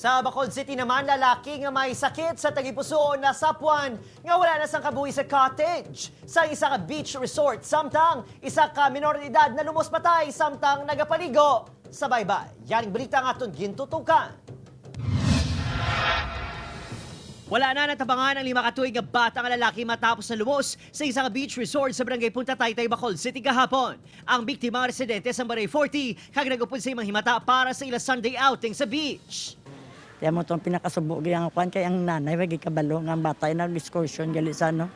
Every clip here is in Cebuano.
Sa Bacolod City naman, lalaki nga may sakit sa tagipusoon nasapuan nga wala na sang kabuhi sa cottage sa isa ka beach resort, samtang isa ka minor de edad na lumos patay samtang nagapaligo sa baybay. Yaring balita nga aton gintutukan. Wala na natabangan ang 5 ka tuig nga bata nga lalaki matapos na lumos sa isang beach resort sa Barangay Punta Taytay, Bacolod City kahapon. Ang biktima, residente sa Barangay 40, kag nagupod sa imang himata para sa ila Sunday outing sa beach. Kaya mo itong pinakasubo ang kwan kay ang nanay wagi kabalo nga ang bata ay nag-excursion gali sa ano.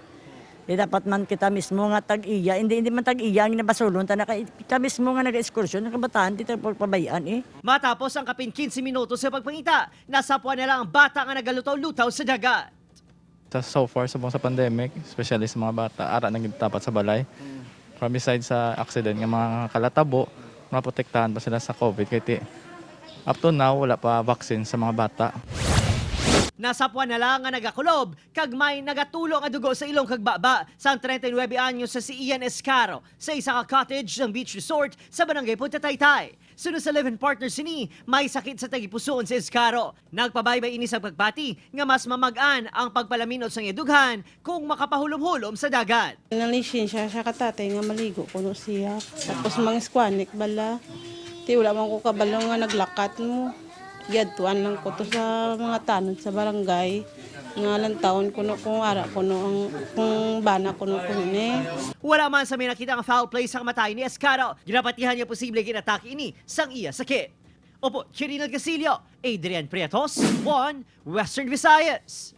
Di dapat man kita mismo nga tag-iya, hindi hindi man tag-iya ang ginabasulon ta na kay kita mismo nga nag-excursion ang kabataan di ta pagpabayaan eh. Matapos ang kapin 15 minuto sa pagpangita, nasapuan na lang ang bata nga nagalutaw-lutaw sa dagat. Sa so far sa sa pandemic, especially sa mga bata, ara nang dapat sa balay. From besides sa accident nga mga kalatabo, maprotektahan pa sila sa COVID kay ti up to now wala pa vaccine sa mga bata. Nasapuan na lang nga nagakulob kag may nagatulong ang dugo sa ilong kag baba sa 39 anyo sa si Ian Escaro sa isa ka cottage ng beach resort sa Barangay Punta Taytay. Sunod sa live-in partner sini, may sakit sa tagipusoon si Escaro. Nagpabaybay ini sa pagbati nga mas mamag-an ang pagpalaminot sa dughan kung makapahulom-hulom sa dagat. Nalisensya siya katatay nga maligo kuno siya. Tapos mga squanik bala. Ti wala man ko kabalo nga naglakat mo. Giadtuan lang ko to sa mga tanod sa barangay. Nga lang taon kuno kung ara kuno ang kung bana kuno kuno ni. Wala man sa may nakita ang foul play sa kamatay ni Escaro. Ginapatihan niya posible ginatake ini sang iya sakit. Opo, Chirinal Casillo, Adrian Prietos, 1 Western Visayas.